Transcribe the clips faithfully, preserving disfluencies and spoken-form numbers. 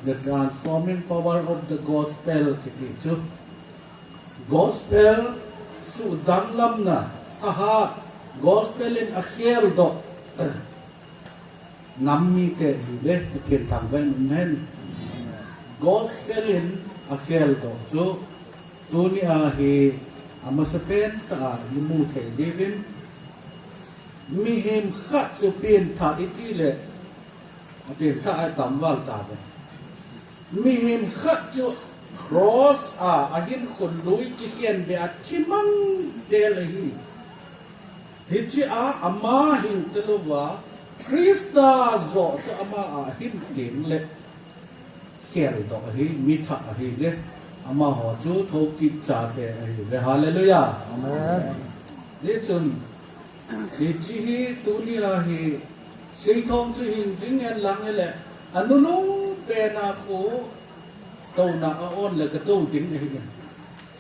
The transforming power of the gospel kiti chu. Gospel sudanglamna, thahat, gospel in akheldoh nam mite hi ve, Pathen thangvah in umhen. Gospel in akheldoh chu, tuni a hi amasapen tah a imu thei diuvin, mihem khat chu pengthah iti le, apengthah a tamval tave. Mihem khat chu cross a ahinkhonlui kikhenbeh a thi mang del ahi. Hiche a ama hing talouva, Christa joh chu ama a ahin teng le kheldoh ahi, mithah ahi je. Amaho chu thokit chate ahi ve. Hallelujah. Amen. Hichun, hiche hi tuni a hi seithong chu hing jing hen lang hile, anunung pen a khu touna a on le katou ding ahi.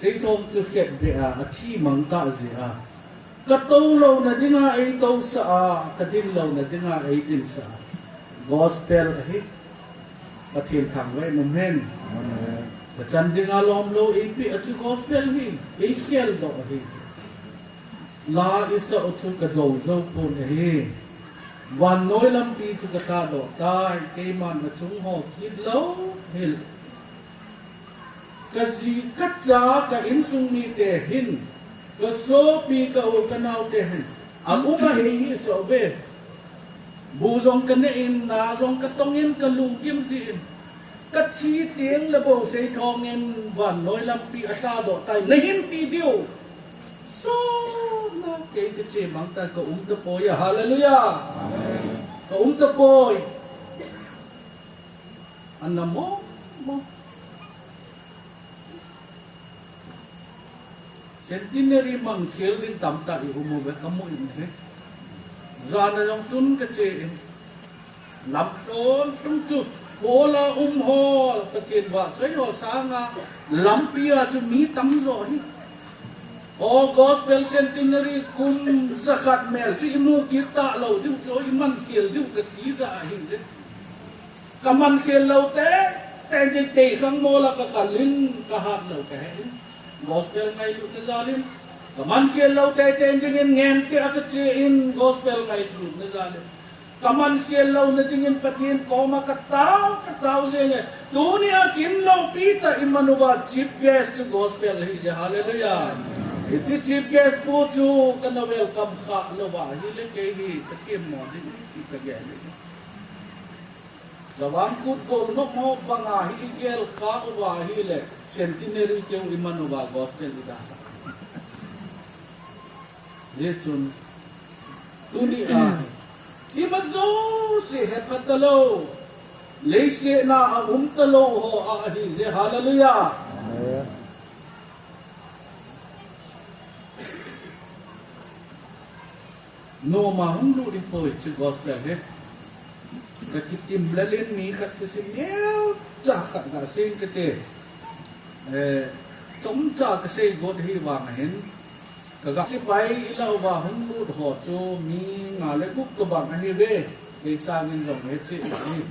Seithong chu khetbeh a, athi mang tah jeh a, katou louna dinga eitousah a, kadin louna dinga eidinsah a, gospel ahi. Pathen thangvah in umhen. Kachan dinga lomlou eipeh a chu gospel hi, eikheldoh ahi. La isah u chu kadou jou pon ahi. Vannoi lampi chu kalhadoh tai, keiman achung ho kit lou hel. Kaji, kacha, ka insung mite hin, kasopi, ka u, kanaote hin, aum ahi hisah uve. Bu jong kaneh in, na jong katong in, kalunggim jin, kathi teng le bou seithong in vannoi lampi alhadoh tai, nahin ti diu. Sona kei kache mang tai, kaum tapoi a, hallelujah. Kaum tapoi. Ana mo, mo. Centenary mangkhel ding tamtah i um uve, kamu in he. Jana jong chun kache in. Lamlhon tum chu, khola um ho, Pathen vahchoi ho sanga, lampi a chu mi tamjo hi. O, Gospel Centenary kum jakhat mel chu imu kit talou diu chu, imankhel diu kati ja ahi je. Kamankhel lou teitei ding, teikhang mola kakal in, kahat lou kahe in, gospel ngailutna jal in. Kamankhel lou teitei dingin ngente a kache in, gospel ngailutna jal in. Kamankhel louna dingin Pathen koma katao, katao jenge. Tunia kin loupi tah iman uva chief guest chu gospel ahi je, hallelujah. Hiche chief guest pu chu kana welcome kha louva ahile kei hi kathemmo ding ahi ti kagel ahi. Chavang Kut golnop ho banga hi igel kha uva ahile, Centenary keu iman uva gospel ida. Hichun, tunia, ima jouse hepha talou, leiset a aum talou ho ahi je, hallelujah. Amen. Noma hung lut ding poi chu gospel hi. Kakitim lel in mi khat thusim neocha khat gasei kate. Eh, chomcha kasei got hivang ahin. Kaga sepai ilah uva hung lut ho chu mi nga le gup tobang ahiuve. Kei sangin jong hiche ahi.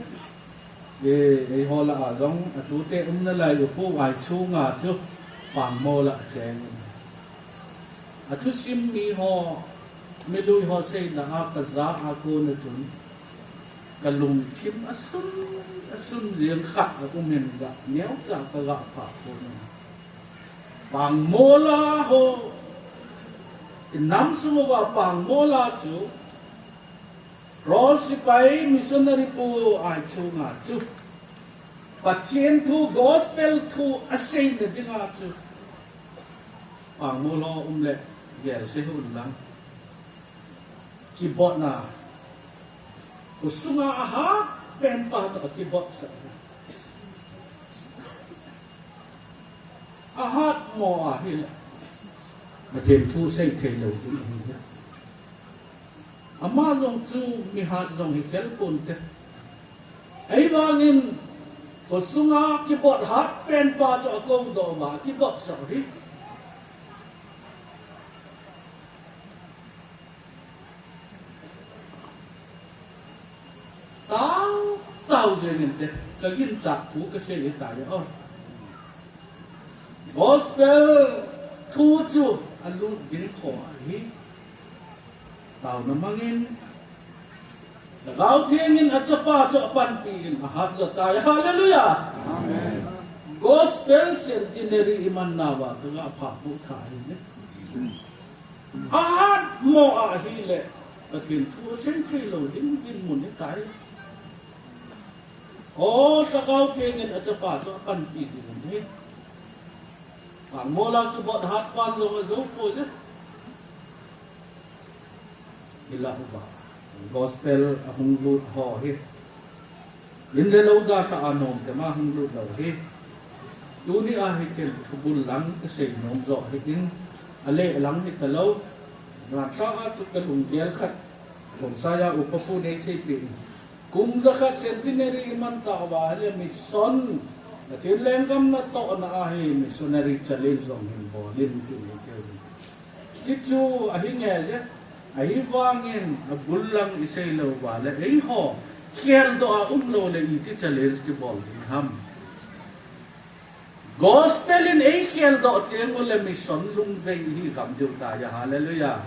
Eh, eiho lah a jong atute umnalai u Pu Aichunga chu Pangmol a cheng in. Athusim mi ho, milui ho seina a kaja a kona chun, kalungthim asun, asun jeng khat aum in ga, neocha kaga phah pon. Pangmol a ho, inam sung uva Pangmol a chu, Cross sepai missionary Pu Aichunga chu, Pathen thu, gospel thu aseina dinga chu, Pangmol ho um le gel sei hih un lang. Kibotna, khosunga ahat pen pa toh kibot sah. Ahat mo ahile, Pathen thu sei thei lou ding ahi. Ama jong chu mihat jong hi khel ponte. Ahivangin, khosunga kibot hat pen pa chu akoudoh uva, kibot sah hi. Tao, tao jeng inte. Ka ginchat thu ka sei tai o. Gospel thu chu alut ding kho ahi. Taona mangin, Lhagao Theng in achapa chu apanpi in ahat jo tai. Hallelujah. Amen. Gospel centenary iman nauva ka ga pha pu tha ahi je. Ahat mo ahile, Pathen thu asei thei lou ding dinmun ahi tai. O, Lhagao Theng in achapa chu apanpi ding ahi. Pangmola kibot hat pan jong ajo poi le. Ila uva. Gospel ahung lut ho hi. In le lou da kha anom te ma hung lut lou hi. Tuni a hi ken thubul lang ka sei nom jo hi in. Ale lang hi ta lou. Ran sa a chu ka lunggel khat. Bonsai a upa pu nei sei pi. Kum jakhat centenary iman tauva le mission. Pathen lenggam natohna ahi missionary challenge jong hin bol in tin ni keu. Ti chu ahi nge je. Ahivangin abul lang isei lou va le eiho kheldoh a um lou le iti challenge kibol ding ham. Gospel in eikhel doh teng ule mission lungvei ihi gam diu tai. Hallelujah.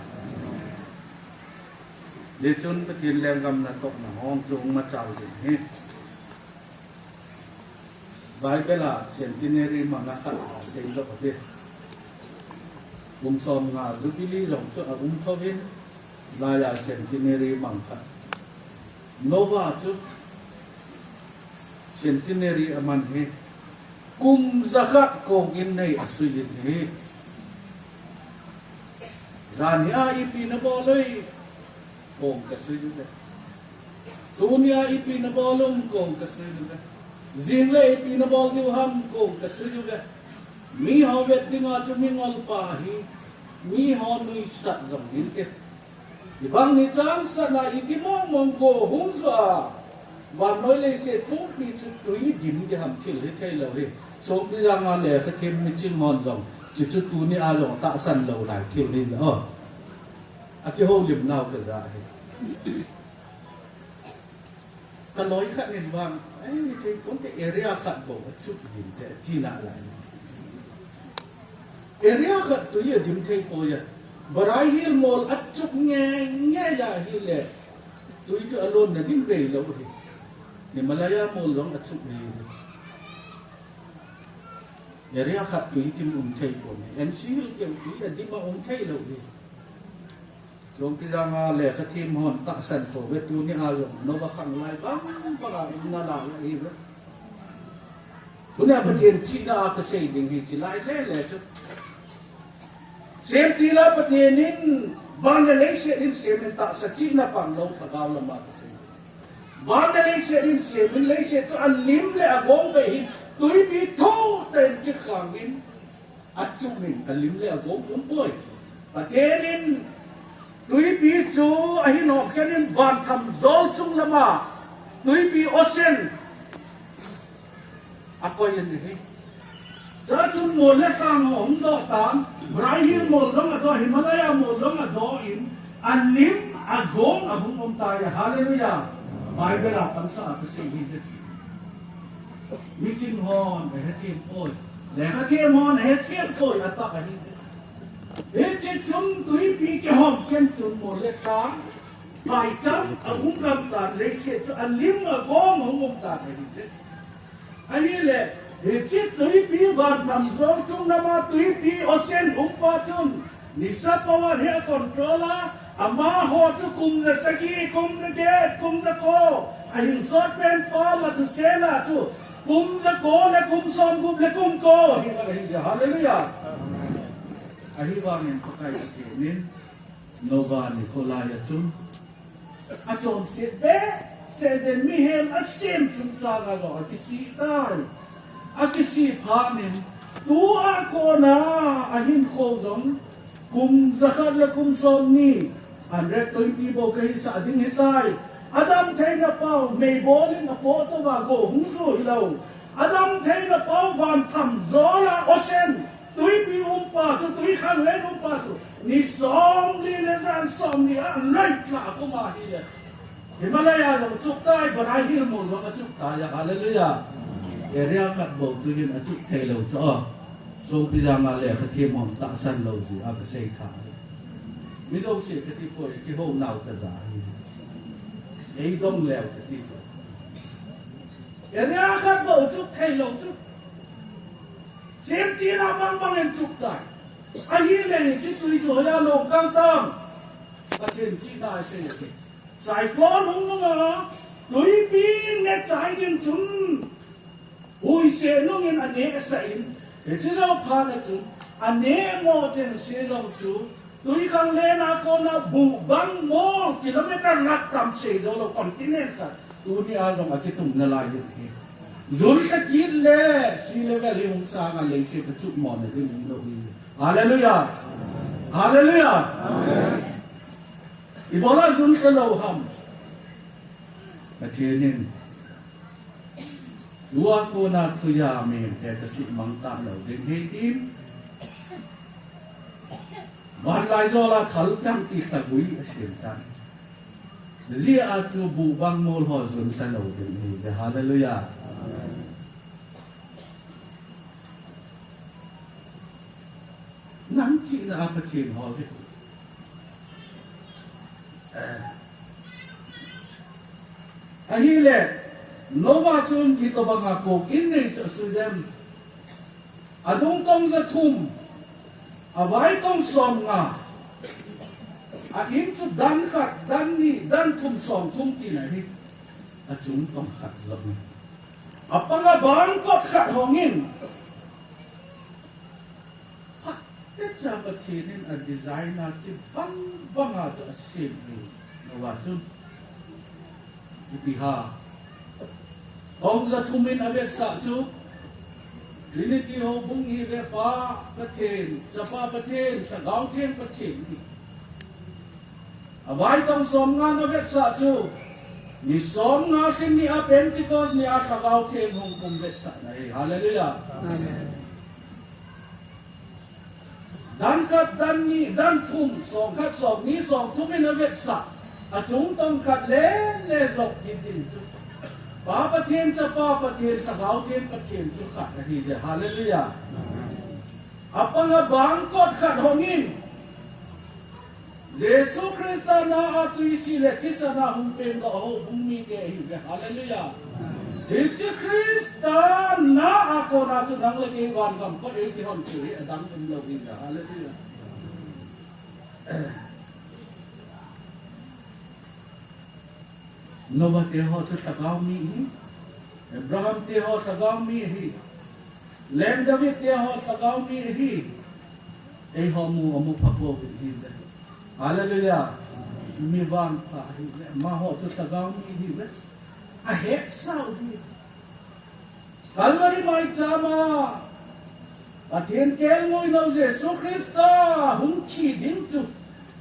Hichun Pathen lenggam natohna hung chu hung machal ding ahi. Bible a centenary mang a khat asei doh ahi. Kum som nga jubilee jong chu aum thouvin, laiya centenary mang khat. Noah chu centenary aman hi kum jakhat kong in nei asui in ahi. Janhi a ipi nabol ui, kong kasui uve. Tunia ipi nabol um, kong kasui uve. Jingle ipi nabol diu ham, kong kasui uve. Miho vet dinga chu mingol pa hi miho nuisat jong ding te. Ibang ni chang sana iti mong mong go hung sua. Vannoi leiset pumpi chu tui dim ding ham thil hithei lou hi. Sopi janga lekha them miching hon jong chuchu tunia jong tahsan lou lai thil hi o. Akihoulim nau kaja hi. Kaloi khat in vang, ei, thei ponte, area khat bou achuh dim te, achina lai. Area khat tui adim thei poi a. Barai Hill mol achuh nge nge a hile, tui chu alonna ding bei lou hi. Himalaya mol jong achuh hi. Area khat tui dim um thei poi. N C Hill keu tui adim a um thei lou hi. Jong kijang a lekha them hon tahsan to ve, tunia jong Noah khang lai bang bang a umna lai ahiuve. Tunia Pathen chihna a kasei ding hi chi lai le le chu. Semtil a Pathen in van le leiset in sem in tahsa chihna pang lou Lhagao lama kasei. Van le leiset in sem in leiset chu alim le agong bei hin tuipi thotah in kikhang in achuh in alim le agong um poi. Pathen in tuipi chu ahin hom khen in van tham jol chung lama tuipi ocean akoi in ahi. Chuchun mol le sang hung doh tan, Barai Hill mol jong adoh, Himalaya mol jong adoh in, alim agong ahung um tai. Hallelujah. Bible a pansa a kasei hi. Miching hon ahethem poi. Lekha them hon ahethem poi, atah ahi. Hiche chun tuipi kihom khen chun mol le sang phaicham ahung gam tan, leiset chu alim agong ahung um tan ahi. Ahile, hiche tuipi van tham jol chung lama tuipi ocean umpa chun, nisa power hi a control a, amaho chu kum ja sagi, kum ja get, kum ja ko, ahin sot pen pa Methuselah chu, kum ja ko le kum som gup le kum ko, hi a hi ja, hallelujah. Ahivangin Pakai Pathen in, Noah nikho lai a chun, achonset behseh jeh in mihem asem chungchang a jong akisih tai. Akisih phat in, tua kona ahinkho jong, kum jakhat le kum somni, hundred twenty bou kahisah ding ahitai. Adam theina pau, meibol in apoh touva go hung ju hilou. Adam theina pau van tham jol a ocean, tuipi umpa chu, tui khanglen umpa chu, ni somli le jan somli a lait lah a kum ahile. Himalaya jong achuk tai, Banai Hill mun jong achuk tai, hallelujah. Area khat bou tuhin achuk thei lou chu. Sopi janga lekha them hom tahsan lou jeh a kasei tha. Mi jouse kati poi, kihou nau kaja hi. Eidong leu kati chu. Area khat bou achuk thei lou chu. Semtina bang bang in achuk tai. Ahile hiche tui chu hoiya longkang tam. Pathen chihna asei ahi. Cyclone hung nunga, tuipi nechai ding chun, huise nungin aneh asah in, hiche jou phat a chun, aneh mo chengse jong chu, tui khanglen a kona buh bang mol kilometer lakh tam sei jou lou continent khat, tunia jong akitung nalai u ahi. Jun lha kit le, sea level hi hung sanga leiset a chuh mona ding umlou hi. Hallelujah. Hallelujah. Ibola jun lha lou ham? Pathen in, tua kona tuiya mihemte kasuhmang talou ding ahi tin, vanlaijol a thalchang ti lhagui asem tan. Hijeh a chu buh bang mol ho jun lha lou ding ahi. Hallelujah. Nang chihna a Pathen ho hi. Ahile, Noah chun itobanga kok in nei chu asui dem? Adung tong ja thum, avai tong som nga. A in chu dan khat, dan ni, dan thum, som thum tina ahi. Achung tong khat jong ahi. Apanga bang kot khat hongin. Phatecha Pathen in adesign a chu bang banga chu asem hi. Noah chun. Ipi ham? Tong ja thum in avetsah chu Trinity houbung ihiuve, Pa Pathen, Chapa Pathen, Lhagao Theng Pathen ahi. Avai tong som nga in avetsah chu, ni som nga lhin ni a Pentecost ni a Lhagao Theng hung kum vetsahna ahi. Hallelujah. Amen. Dan khat, dan ni, dan thum, som khat, som ni, som thum in avetsah. Achung tong khat le, le jop kit ding chu. Pa Pathen, Chapa Pathen, Lhagao Theng Pathen chu khat ahi je. Hallelujah. Apanga bang kot khat hongin. Jesu Christa na a tui si le thisan a hung peng doh houbung mite ahiuve. Hallelujah. Hiche Christa na a kona chu nang le kei van gam kot eikihon thei hi adang umlou ahi. Hallelujah. Noah te ho chu lhagao mi ahi. Abraham te ho lhagao mi ahi. Leng David te ho lhagao mi ahi. Eiho mu, amu pha pouve. Hallelujah. Mi vangpha ahiuve. Amaho chu lhagao mi ahiuve. Ahetsau ahi. Calvary maicham a Pathen kelngoi nou Jesu Christa hung thi ding chu,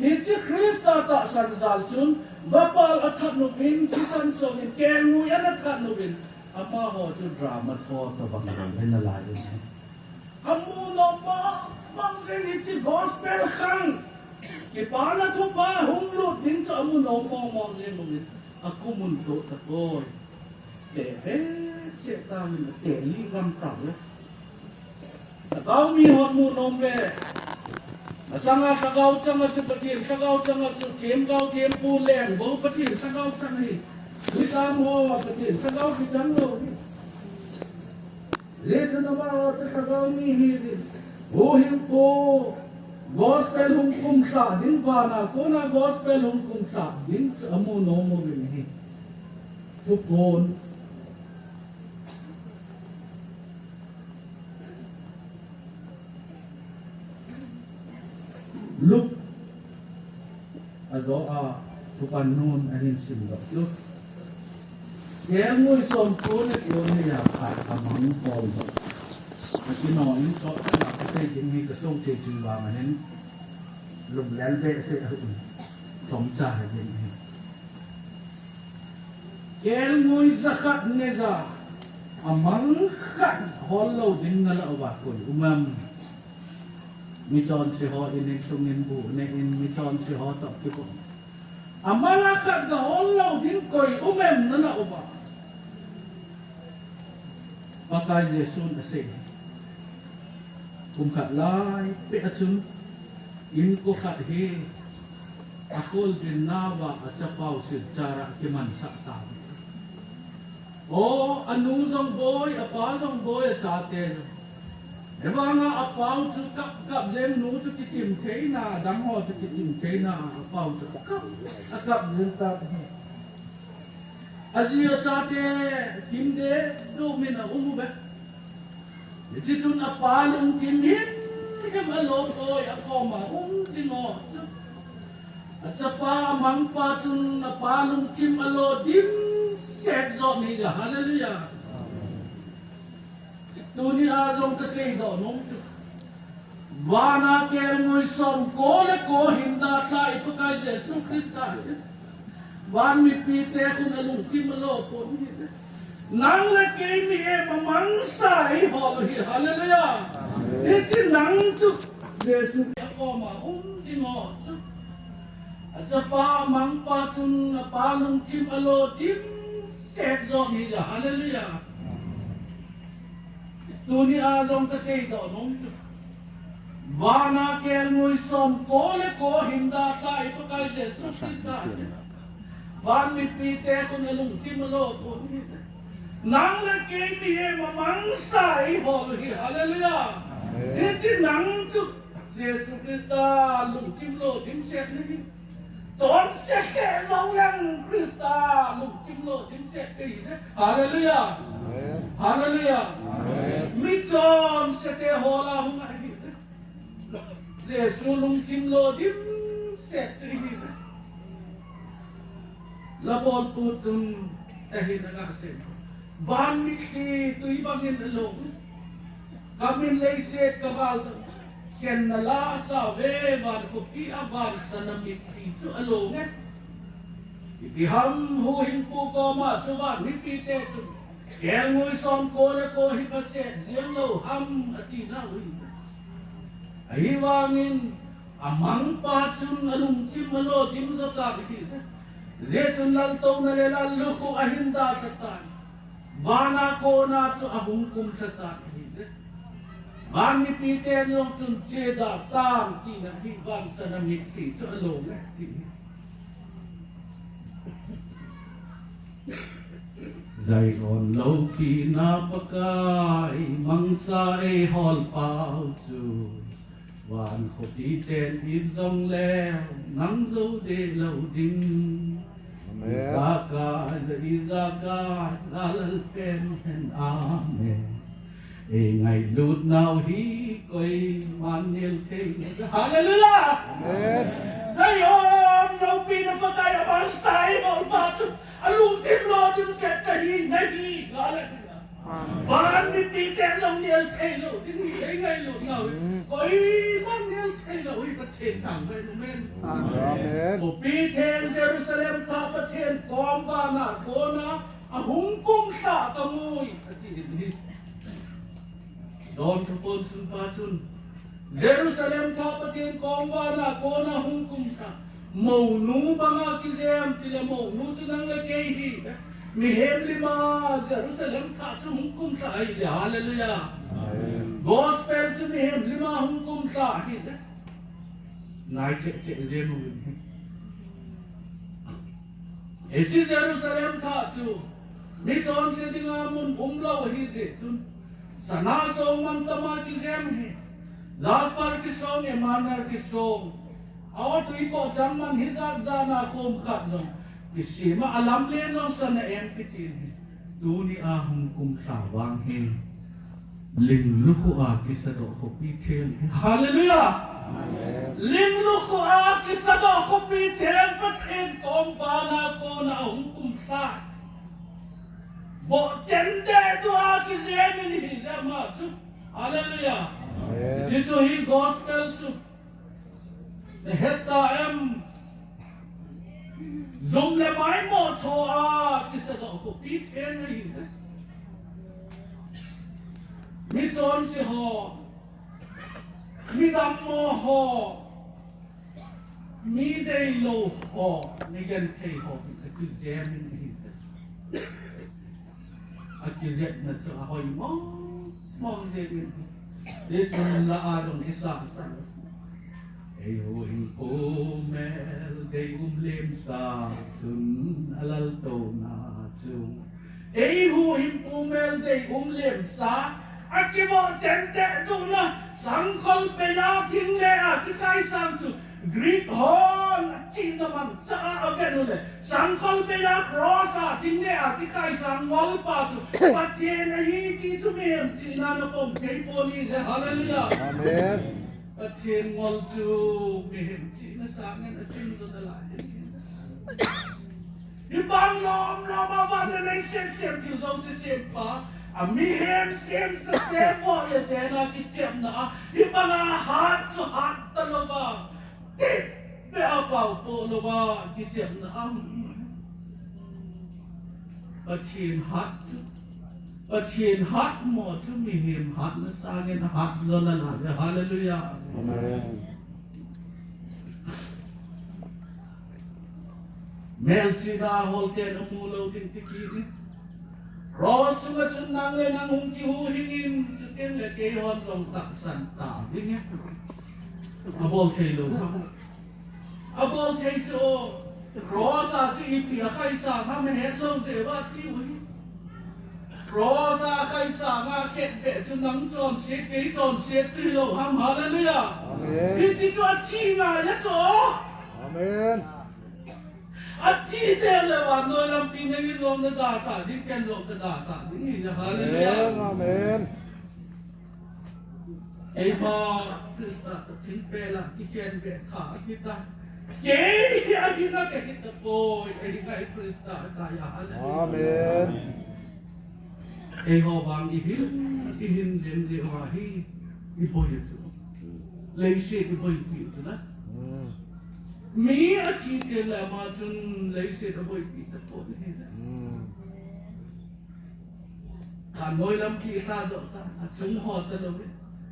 hiche Christa tahsan jal chun, vapal athat uvin, thisan songin kelngoi ana that uvin, amaho chu drama tho tobang jong hi nalai in. Amu nom mong mong jeng, hiche gospel khang, kipana thupha hung lut ding chu amu nom mong mong jeng uvin, akumun to tapoi. Te he, se ta min te li gam ta le. Lhagao mi hon mu nom ve. Asanga lhagao chang a chu Pathen lhagao chang a chu themgao thempu leng bou Pathen lhagao chang ahi. Hitam ho Pathen lhagao kichang lou hi. Hichun amaho chu lhagao mi ahiuvin. Huhhingpu gospel hung kumlha ding, vana kona gospel hung kumlha ding chu amu nom uvin ahi. Thuphon. Luke ajo a Thupan nun ahin simdoh chu, kelngoi somko le ko ni a khat amang hol doh. Akino in chomcha kasei ding hi kasong thei chu vang ahin, lunglel behseh a um. Chomcha hi ding hi. Kelngoi jakhat neja, amang khat hol lou ding nalah uva koi um am? Michonse ho in, in lhung in bu ne in, michonse ho toh kibang. Amang khat gahol lou ding Pakai Jesun asei. Kum khat lai peh a chun, inko khat hi, akholjin nauva achapau silchar a kimansah tan. O, anu jong boi, apa jong boi, achate jong. Ahivanga apau chu kap kap jeng, nu chu kitim theina, adang ho chu kitim theina, apau chu kap, akap jeng tan. Aji achate, kimdeh, domin aum uve. Hiche chun apa lungthim himhim alo poi, akoma um jing o chu. Achapa amangpa chun apa lungthim alo dimset jo ahi. Hallelujah. Tunia jong kasei doh nom chu. Vana kelngoi som ko le ko hin dalha i Pakai Jesu Christa hi. Van mipite khun alungthim alo pon ahi. Nang le kei mihem amangsa eihol u ahi. Hallelujah. Hiche nang chu Jesu akoma um jing o chu. Achapa amangpa chun apa lungthim alo dimset jo ahi. Hallelujah. Tunia jong kasei doh nom chu. Vana kelngoi som ko le ko hin dalha i Pakai Jesu Christa hi. Van mipite khun alungthim alo pon ahi. Nang le kei mihem amangsa eihol u ahi. Hallelujah. Amen. Hiche nang chu Jesu Christa lungthim alo dimset ahi. Chonset jongleng Christa lungthim alo dimset ahi. Hallelujah. Amen. Hallelujah. Amen. Mi chonset te hola hung ahi. Jesu lungthim alo dimset chu ahi. Labolpu chun ahin aga sei. Van mitlhi tui bangin along. Kamin leiset kaval doh. Khenna la asao ve, van khopi a van sana mitlhi chu along e. Ipi ham huhhingpu koma chu van mipite chun, kelngoi som ko le ko hi phaset jeng lou ham, ati nau ahi. Ahivangin amangpa chun alungthim alo dim jo tan ahi. Hijeh chun laltouna le lallukhuh ahin dalha tan. Vana kona chu ahung kumlha tan ahi. Van mipite jong chun cheda tan tina hi van sana mitlhi chu along e ti. Zion loupina Pakai, mangsa eiholpau chu, van khopi ten it jongleu, nang jou deh lou ding. Amen. Ijakai le ijakai, la Lalpen hen, amen. Eingailut nau hi koiman nel thei. Hallelujah! Amen. Zion loupina Pakai, amangsa eiholpa chu alungthim alo dimset kahi nahi. Hallelujah. Amen. Van mipite jong nel thei lou ding ahi, eingailut nau hi. Mm. Koiman nel thei lou hi, Pathen thangvah in. Amen. Amen. Khopi theng Jerusalem thah Pathen kom vana kona ahung kumlha kamu e, ati ahi. Don thupon sunpa chun, Jerusalem thah Pathen kom vana kona hung kumlha. Mounu banga kijem tile mounu chu nang le kei hi. Mihem lima Jerusalem thah chu hung kumlha ahi. Hallelujah. Amen. Gospel chu mihem lima hung kumlha ahi. Nai cheh cheh jem u ahi. Hiche Jerusalem thah chu, mi chonse dinga mun umlou ahi jeh chun, sana song mantama kijem ahi, jasper kisong, emerald kisong, aw tui koh chang man hijat jana khom khat jong kisem a, alamlen jong sana em kiti ahi. Tunia hung kumlha vang hi, linglukhuh a kisadoh khopi theng. Hallelujah! Amen. Linglukhuh a kisadoh khopi theng Pathen kom vana kona hung kumlha. Bohchen deh tua kijem in ahi jeh ma chu. Hallelujah! Amen. Hichu hi gospel chu. Nahet ta em? Jum le maimo tho a kisadoh khopi theng ahi. Mi chonse ho, mi dammo ho, mi deilou ho, mi genthei ho, kijem in ahi. Akijepna chu ahoi mong mong jeng in. Hichun la a jong kisa sa. Eiho hinkho mel deium lemsa chun alaltouna chu. Eiho hinkho mel deium lemsa, akivoh chenteh dohna, sangkhol beiya thing le a kikhai sang chu Greek hon achihna manchah a avet u le, sangkhol beiya cross a thing le a kikhai sang ngolpa chu Pathen ahi ti chu mihem chihna na pom thei pon ahi. Hallelujah. Amen. Pathen ngol chu mihem chihna sangin aching jo nalai. Hibang lom lom a van le leiset sem thil jouse sempa, amihem semsate voh le tena kichepna a, hibang a hat chu hat talouva, titbeh a paopoh louva kichepna a. Pathen hat chu, Pathen hatmo chu mihem hatna sangin ahat jo nalai. Hallelujah. Amen. Melchihna a holten amu lou ding ti kit in. Cross chunga chun nang le nang hung kihuhhing in, chuteng le keihon jong tahsan ta ding e. Abol thei lou ham? Abol thei chu, cross a chu ipi akhai sang ham, ahet lou jeh uva tiu hi. Cross a akhai sang a khetbeh chu nang chonset, kei chonset chu hilou ham? Hallelujah. Amen. Hiche chu athi ngai a chu. Amen. Athi teng le vannoi lampi nangin jong nada ta ding, ken jong kada ta ding ahi. Hallelujah. Amen. Amen. Eima Christa toh thingpel a kikhenbeh tha akita. Kei hi ahinga kahi tapoi, ahinga hi Christa ahitai. Hallelujah. Amen. Eiho vang ihin, ihin jeng jeh uva hi iboi u chu. Leiset iboipi u chu na. Hmm. Mi athi teng le ama chun leiset aboipi tapon ahi na. Hmm. Vannoi lampi lhadoh ta, achung ho talou e.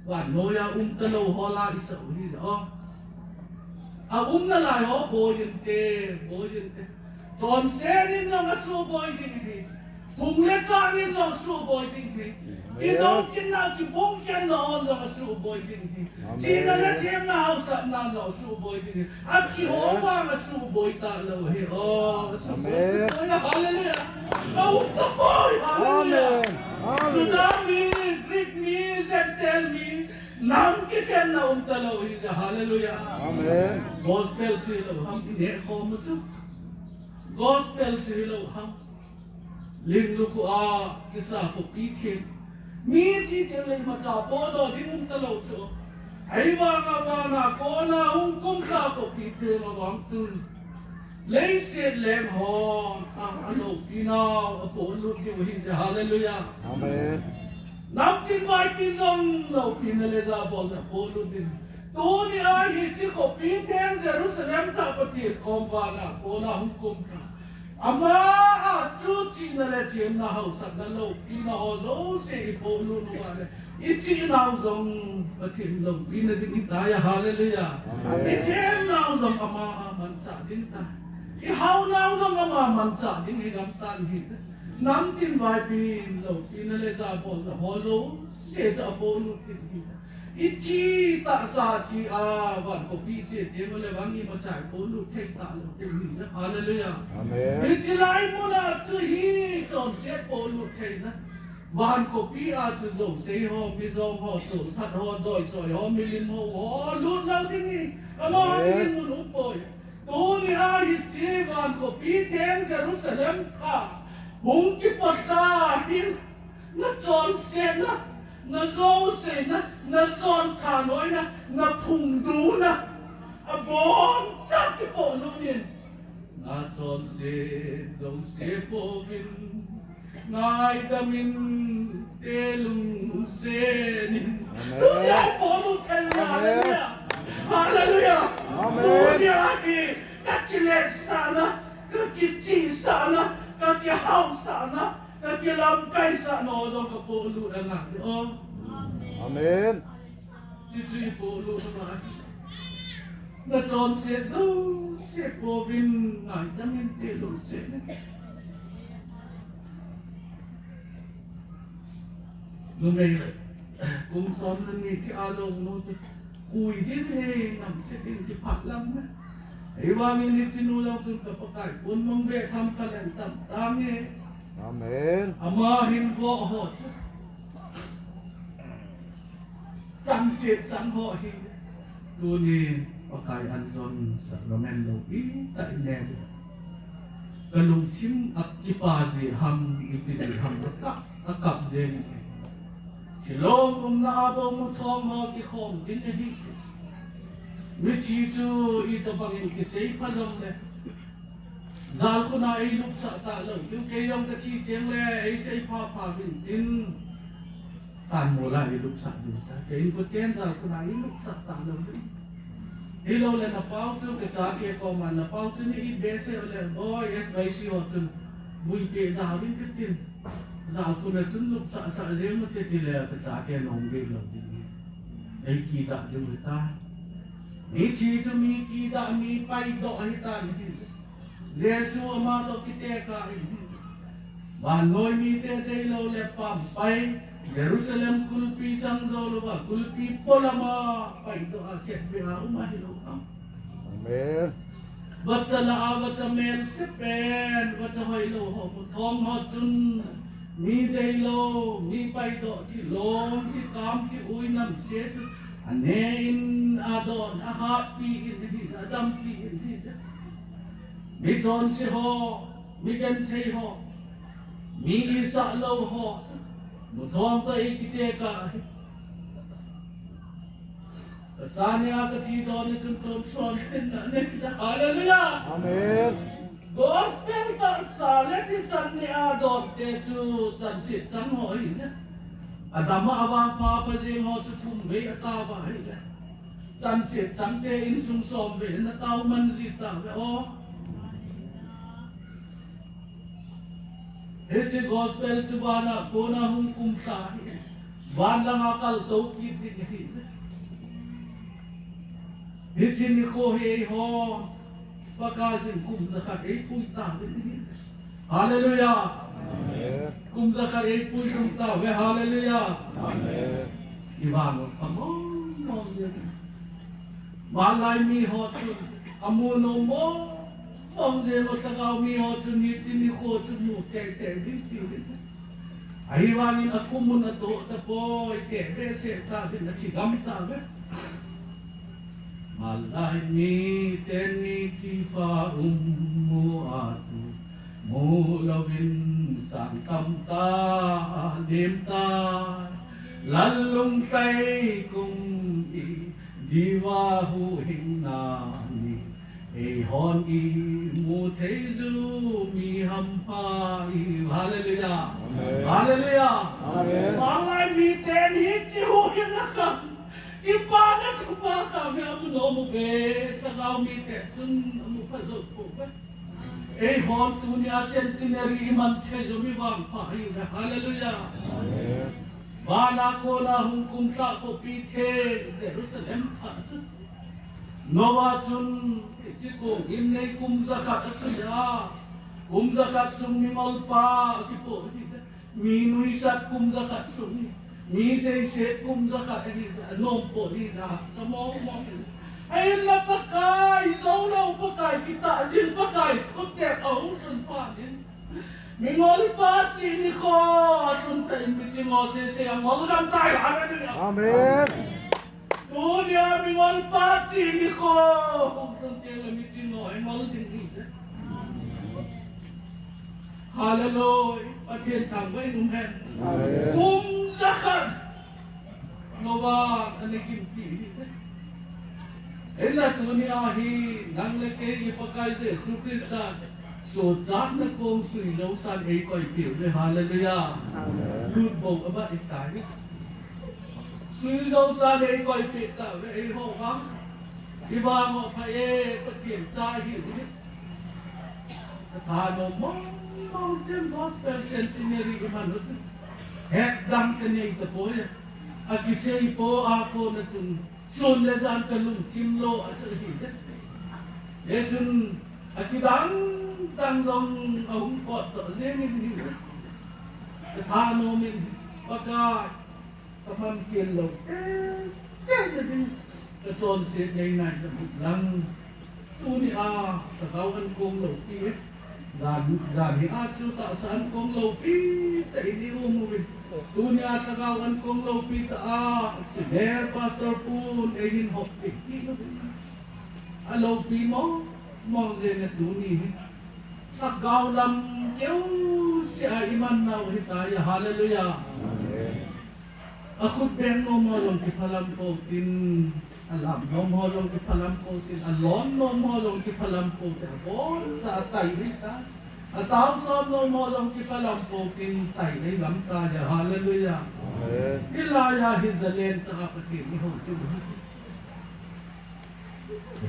Vannoi a um talou ho la isah u hi o. Aum nalai ho boi inte, boi inte. Chonset in jong asuhboi ding ahi. Phung le chang in jong asuhboi ding ahi. Amen. Kidou kinna, kibung khenna hon jong asuhboi ding ahi. Amen. Chihna le themna hausatna jong asuhboi ding ahi. Athi ho vang asuhboi talou ahi. Oh, asuhboi. Amen. Hallelujah. Aum tapoi. Hallelujah. Amen. Hallelujah. Juda mi, Greek mi, Gentile mi, nam kikhenna um talou ahi. Hallelujah. Amen. Gospel chu hilou ham, ineh khom u chu. Gospel chu hilou ham. Ling lukhuh a kisa khopi theng. Mi thi teng le imacha podoh ding um talou chu. Ahivanga vana kona hung kumcha khopi theng avang chun, leiset leng hon a, aloupinau apolut diu ahi. Hallelujah. Amen. Namtin vaipin jong loupina le jabolna apolut ding. Tuni a hiche khopi theng Jerusalem tah Pathen kom vana kona hung kumcha. Ama a chu chihna le themna hausatna loupina ho jouse ipolut uva le, ichihnau jong Pathen loupina ding ahitai. Hallelujah. Amen. Ithemnau jong ama a manchah ding ahitai. Ihaonau jong ama manchah ding hi gam tan ahi. Namtin vaipin loupina le jabolna ho jouse chu apolut ding ahi. Ithi tahsa thi a, van khopi che teng ule vang imacha ipolut thei talou ding ahi. Hallelujah. Amen. Hiche lai muna chu hi chonset polut theina. Van khopi a chu jouse ho, mijong ho, tolthat ho, doichoi ho, milim ho, ho lut lou ding ahi. Amaho dingin mun umpoi. Tuni a hiche van khopi theng Jerusalem tah hung kipatsa hin, nachonsetna, najouseina, najon thanoina, naphungduna, abonchan kipolut in. Nachonset jouse pouvin, ngaidam inte lungset in. Amen. Tuni a ipolut thei le. Amen. Hallelujah. Hallelujah. Amen. Tuni a hi kakiletsahna, kakichihsahna, kakihaosahna, kakilamkaisahna ho jong kapolut angai. Oh. Amen. Chuchu ipolut uva ahi. Nachonset jouse pouvin, ngaidam inte lungset in. Numei, kum som le ni thi a lou nu chu, kui din he nam se din ti phat lam me. Ei vang in ni chinu lou chun ka Pakai kun mong be tham ka len tam tang e. Amen. Ama hin vo ho chu. Chang se chang ho hi. Tuni Pakai an jon sacrament lou i ta i ne. Ka lungthim a kipa ji ham, ipi ji ham, a kap, a kap jeng. Chilong umna a bou mu thom ho kikhom din ahi. Mithi chu itobang in kisei pha jong le. Jal khun a ei lupsah ta lou. Kei jong ka thi teng le ei sei pha pha vin tin. Tan mo la i lupsah ding ta. Kei in ko ten jal khun a i lupsah ta lou ding. Hilou le na pau chu ka chate koma na pau chu ni i be se le boy S Y C ho chun. Vui pe da vin ka tin. Jal khun a chun lupsah sah jeng u te ti le ka chate nom be lou ding. Ei kidah ding ta. Mithi chu mi kidah mi paidoh ahi ta ni. Jesu ama toh kitekah in. Vannoi mite deilou le pampai, Jerusalem kulpi chang jou louva, kulpi polama paidoh a khetbe a um ahi lou ham. Amen. Vacha la a, vacha melse pen, vacha hoilou ho, mu thom ho chun, mi deilou, mi paidoh, chi lom, chi kam, chi ui nam se chu, ane in, adon, ahatpi in, ahi, adampi in, ahi. Mi chonse ho, mi genthei ho, mi isah lou ho, mu thom toh ei kitekah hi. Ka sa nia ka thi don ni chun ton son na ne. Hallelujah. Amen. Gospel tahsa le thisan nia don te chu chanse chang ho hi ne. Adam a avang pha pha jeng ho chu thum vei atao va hi ne. Chanse chang te insung som vei na tao man ji ta ve o. Hiche gospel chu vana kona hung kum ta hi. Van langa kal to kit ding hi. Hiche nikho hi ho. Pakai in kum jakhat ei pui ta ding hi. Hallelujah. Amen. Kum jakhat ei pui ding ta ve. Hallelujah. Amen. I vang pha mong mong ding. Malai mi ho chu amu nom mong mong jeng u, lhagao mi ho chu nitin nikho chu mu teitei ding ti ding. Ahivangin akum un atoh tapoi, teh behseh ta ding, athi gam ta ve. Malai mi teni kipa um mu a tu mu louvin sang tam ta, lim ta. Lallung tlai kum i diva huhhingna ni, eihon imu thei u mi hampha i. Hallelujah. Amen. Hallelujah. Amen. Malai miten hiche huhhingna kha, kipana thupha kha mi amu nom uve, lhagao mite chun amu pha jou pouve. Eihon tunia centenary iman thei u mi vangpha hi uve. Hallelujah. Amen. Vana kona hung kum lha khopi theng Jerusalem thah chu. Noah chun hiche kong in nei kum jakhat asui a. Kum jakhat sung mingolpa akipoh hi. Mi nuisat kum jakhat sung, mi seiset kum jakhat ahi, anom po hi, hahsa mong mong. Ahinla Pakai, jou lou Pakai, kitah jing Pakai, thutep ahung lhun phat in. Mingolpa chih nikho, alhun sah in miching ho sese angol gam tai, hallelujah. Amen. Tunia mingolpa chih nikho, hung lhun teng le miching ho, angol ding hi. Hallelujah. Pathen thangvah in um hen. Amen. Kum jakhat. Noah ana ginpi hi. Ahinla tunia hi nang le kei i Pakai Jesu Christa sochatna kong sui jousan eikoipeh uve. Hallelujah. Amen. Lut bou abah itai. Sui jousan eikoipeh tauve eiho vang. Ivang u pha e, Pathen cha ihiu hi. Kathanom mong mong jeng, gospel centenary iman u chu. Hetdan kanei tapoi. Akisei po a kona chun sun le jan kalungthim lo a chu hi. Hichun akidang dang jong ahung potdoh jeng in hi. Kathanom in, Pakai. Ka man kel lou. Eh, eh, eh, eh. Ka chonset nei nai ta buk lang. Tuni a, ka gao an kong lou pi. Jan, jan hi a chu tahsa an kong lou pi. Ta ini u mu pi. Tuni a, ka gao an kong lou pi ta a. Si Ler Pastor Pun, ei hin hop pi. Ti lou pi. A lou pi mo, mo je ne tuni hi. Lhagao lam keu sia i man nau hi ta ya, hallelujah. Amen. A khut beng nom ho jong kiphalam ko tin, a lam nom ho jong kiphalam ko tin, a lon nom ho jong kiphalam ko tin, a bon sa a tai hi ta. A tau som nom ho jong kiphalam ko tin, tai hi lam ta ya, hallelujah. Amen. Hi la ya hi zalen ta a Pathen i ho tin.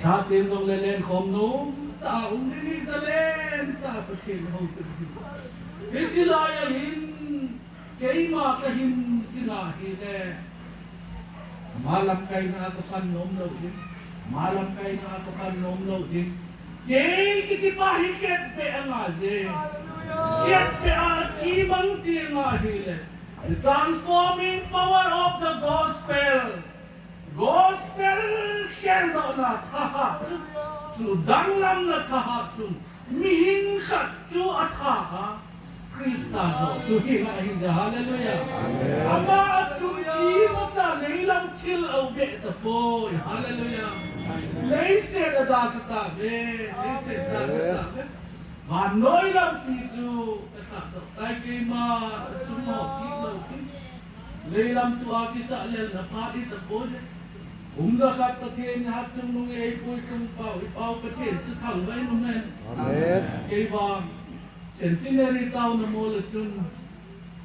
Sa tin jong le len khom nom ta, um ni ni zalen ta Pathen ho te. Hichi lai a hin, keima ka hin sina hi le. Malam kai na ka pan nom lou din. Malam kai na ka pan nom lou din. Kei kiti pa hi khet be anga je. Khet be a chi mang ti nga hi le. The transforming power of the gospel. Gospel kheldohna thahat chu, chu danglamna thahat chu, mihem khat chu atha a, Christa joh chu hi nga hi ja, hallelujah. Amen. Ama a chu imacha leilam thil a um be tapoi, hallelujah. Leiset a da ta ve, leiset a da ta ve. Vannoi lampi chu ka thahdoh tai, keima a chung ho kit lou kit. Leilam tua kisah lelna phat hi tapoi le. Kum jakhat Pathen in hatchungnung eipui lhung pau, i pau Pathen chu thangvah in umhen. Amen. Kei vang Centenary taona mol a chun,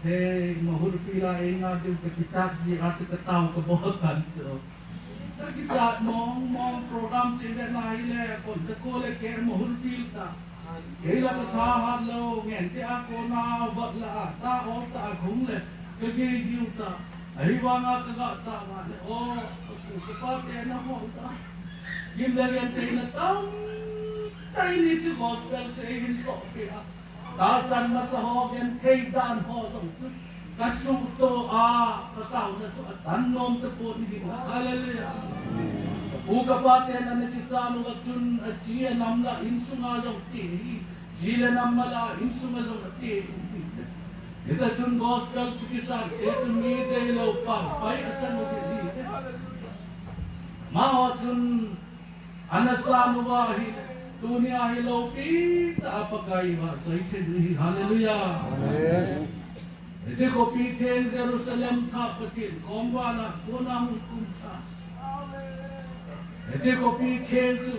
he, Mahur field a einga diu ka kichat ji a chu ka tao ka bol tan chu. Ka kichat mong mong, program che ve na hi le, kon ka ko le ke Mahur field ta. Kei la ka thahat lou, ngen te a kona, vat la a, ta o ta a khum le, ka gei diu ta. Ahivanga ka ga ta va le, o, ka pu ka pa te na ho ta. Gim le ngen te na tam, tai ni chu gospel chu ei hin toh pe a. Tahsan masa ho, genthei dan ho jong chu ka suhtoh a, ka taona chu atan nom tapon hi. Hallelujah. Ka pu ka pa ten ana kisan uva chun, achi anam la insunga jong ti hi. Chi le nam mala insunga jong ti hi. Hita chun gospel chu kisan te chu mi deilou pang pai achan u hi. Amaho chun ana san uva hi, tunia hi loupi tah a Pakai vahchoi thei u hi. Hallelujah. Amen. Hiche khopi theng Jerusalem thah Pathen kom vana kona hung kum thah. Hiche khopi theng chu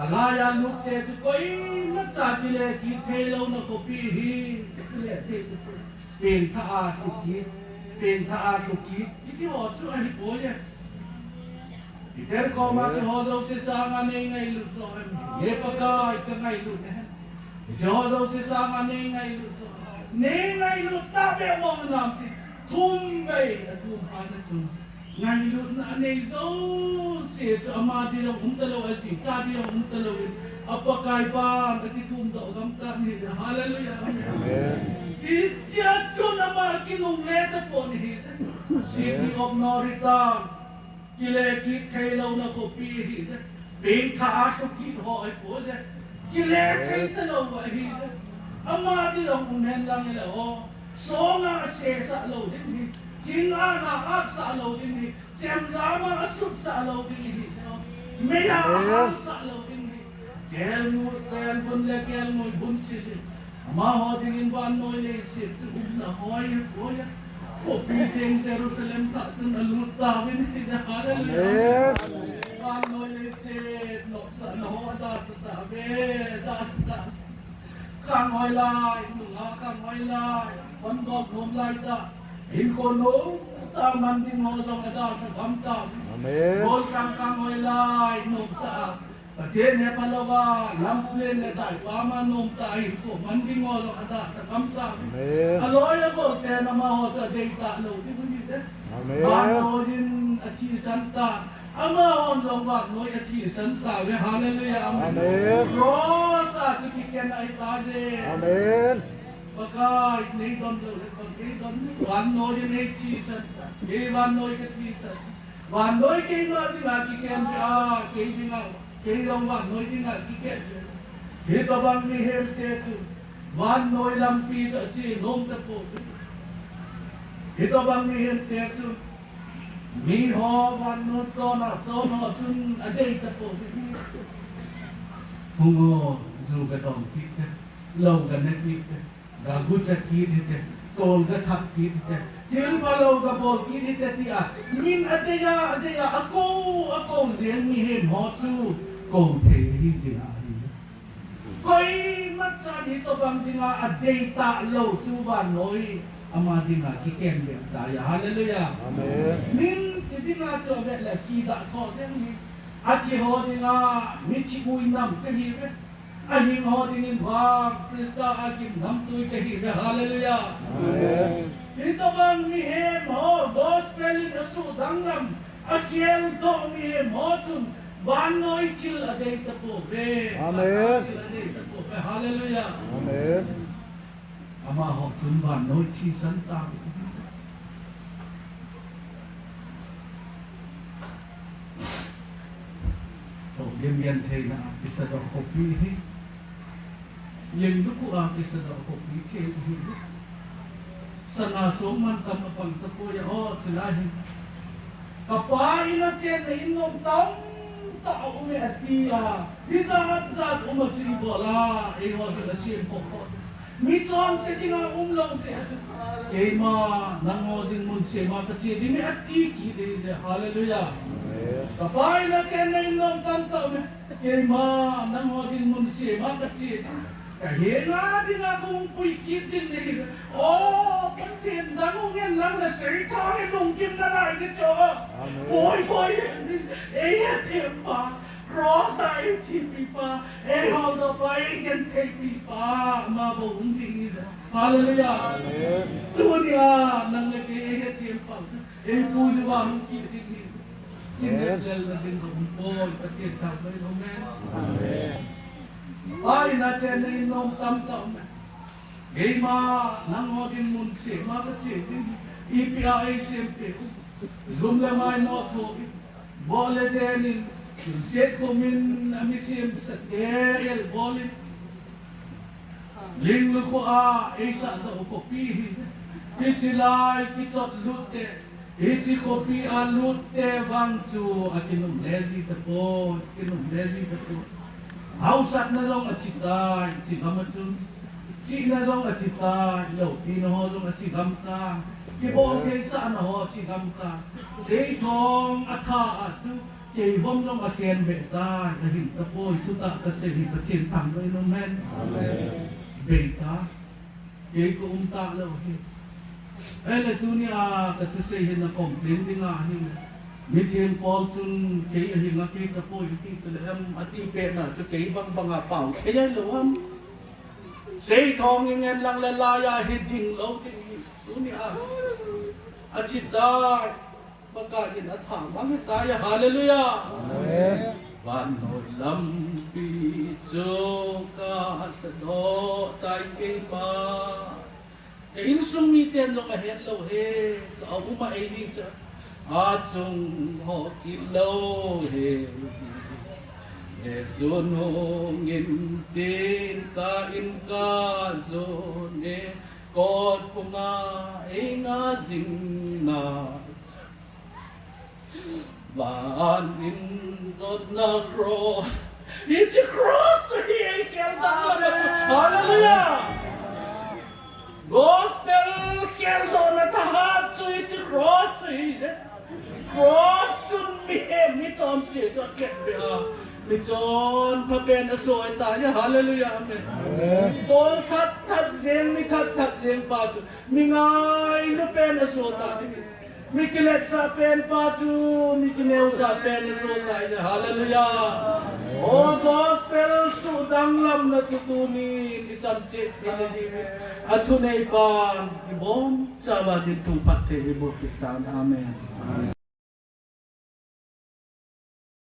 alai a lut te chu koimacha kile kit thei louna khopi hi, kile thei chu pengthah a lhu kit, pengthah a lhu kit, kiti ho chu ahi poi e. Peter koma, hiche ho jouse sanga nei ngailut jo em? He Pakai, ka ngailut e. Hiche ho jouse sanga nei ngailut jo em? Nei ngailut tah beh mong nam ti. Thum vei athum phat na chu, ngailutna anei jouse chu ama ding jong um talou, aji cha ding jong um talou in, a Pakai pan akithum doh gam tah ni. Hallelujah. Amen. Hichea chun ama kinungle tapon ahi. City of no return. Kile kit thei louna khopi ahi. Pengthah a lhu kit ho ahipoi. Kile thei talou ahi. Ama ding jong um hen lang le ho. Songa asesah lou ding ahi. Thing ana atsah lou ding ahi. Chemjam a asutsah lou ding ahi. Mei a ahangsah lou ding ahi. Kelngoi, kelbun le kelngoi bun sil in. Amaho dingin vannoi leiset chu umna hoi, hoi a. Khopi theng Jerusalem thah chun alut tauvin ahi. Hallelujah. Amen. Vannoi leiset nopsahna ho adalha tauve, adalha tauve. Khang hoilai, nunga khang hoilai, von gop nom lai tah. Hinkho nom tah a man ding ho jong adalha gam tauve. Amen. Gold khang khang hoilai, nom tah a. Pathen hepha louva, lamlen le daipam a nom tah a hinkho man ding ho jong adalha gam tauve. Amen. Aloi agol ten amaho chu adei talou ding u ahite. Amen. Vannoi in athisan tan. Amahon jong vannoi athisan tauve. Hallelujah. Amen. Amen. Cross a chu kikhen ahi taje. Amen. Pakai, nei don lou le, Pakai don lou. Vannoi nei thisan ta. Kei vannoi ka thisan. Vannoi keima dinga kikhen beh a, kei dinga, kei jong vannoi dinga kikhen beh. Hitobang mihem te chu vannoi lampi chu ache nom tapouve. Hitobang mihem te chu miho vannoi chon a chon ho chun adei tapouve. Hung o, ju ka dong kit te, lou ka ne kit te, ga gucha kit hite, tol ga thap kit hite, thil phalou ga bol kit hite tia min adei a, adei a, akou, akou jeng mihem ho chu kou thei ahi jeh ahi. Koima chan hitobang dinga adei talou chu vannoi ama dinga kikhen beh tai. Hallelujah. Amen. Min ti dinga chu avet le kidah tho ding hi. Athi ho dinga mithi ui nam kahiuve. Ahing ho dingin vang Christa a gimnamtui kahiuve. Hallelujah. Amen. Hitobang mihem ho gospel in asuhdanglam, akheldoh mihem ho chun vannoi thil adei tapouve. Amen. Thil adei tapouve. Hallelujah. Amen. Amaho chun vannoi thisan tauve. Toh, lim gentheina a kisadoh khopi hi, lim lukhuh a kisadoh khopi thei hi. Sana song mantam apang tapoi a, o, chulai hi. Kapa in a chenna in nom tamtah aume ati a, hijat jat um a chu ibol a, eiho chu asem khoh khoh. Mi chonse dinga umlou te. Keima nangho ding mun sema kache ding e ati kit e. Hallelujah. Amen. Kapa in a chenna in nom tamtah aume. Keima nangho ding mun sema kache ding. Kahenga dinga kahung pui kit ding e. O, Pathen dang hung hen lang le seithang hi lunggimna lai ding chu. Amen. Boi boi hen ding. Ei hethem pa. Cross a ei thipi pa, ei holdoh pa, ei gentheipi pa, ama bou hung ding ahi. Hallelujah. Amen. Tunia nang le kei ei hethem pa, ei pu ju va hung kit ding ahi. Amen. Kin lel na ding ka hung poi, Pathen thangvah in, amen. Amen. Kapa in a chenna in nom tamtah aume. Keima nangho ding mun sema kache ding. Ipi a ei sem peh u. Jum le maimo tho in, boh le den in, thilse khum in, ami semsa te elbol in, ling lukhuh a eisahdoh u khopi hi. Hiche lai kichot lut te, hiche khopi a lut te vang chu akinung le ji tapoi, kinung le ji tapoi. Hausatna jong athi tai, hiche gam a chun. Chihna jong athi tai, loupina ho jong athi gam tai, kibol theisahna ho athi gam tai. Seithong atha a chu, keihon jong akhen beh tai, ahin tapoi, thutah kasei hi Pathen thangvah in umhen. Amen. Bei ta, kei ka um talou hi. Ahile tunia kathusei hi na complain ding ahi. Mithem Paul chun kei ahinga kei tapoi ati chule em ati pehna chu kei bang banga pao thei ahilou ham. Seithong ingen lang le laiya hi ding lou ding hi. Tunia. Athi tai. Pakai in atha mang ahitai. Hallelujah. Amen. Vannoi lampi chu kasadoh tai keima. Ka insung miten jong ahet lou he, ka a um a ei ni cha. Achung ho kit lou he. Jesu nung in tin ka in ka jon e, kot puma ei nga jing na. Van in jotna cross. Hiche cross chu hi ei kheldohna chu. Hallelujah. Gospel kheldohna thahat chu hiche cross chu hi le. Cross chun mihem, michonse chu akhetbeh a. Michonpha pen asoh tai. Hallelujah. Amen. Amen. Tol that that jeng, mi that that jeng pa chu mi ngailu pen asoh tai. Mi kiletsah pen pa chu, mi kineosah pen asoh tai. Hallelujah. O gospel suhdanglamna chu tunin ichan cheh thei le diuvin, athunei pan ibonchauva ding thu phatthei eiboh peh tan. Amen.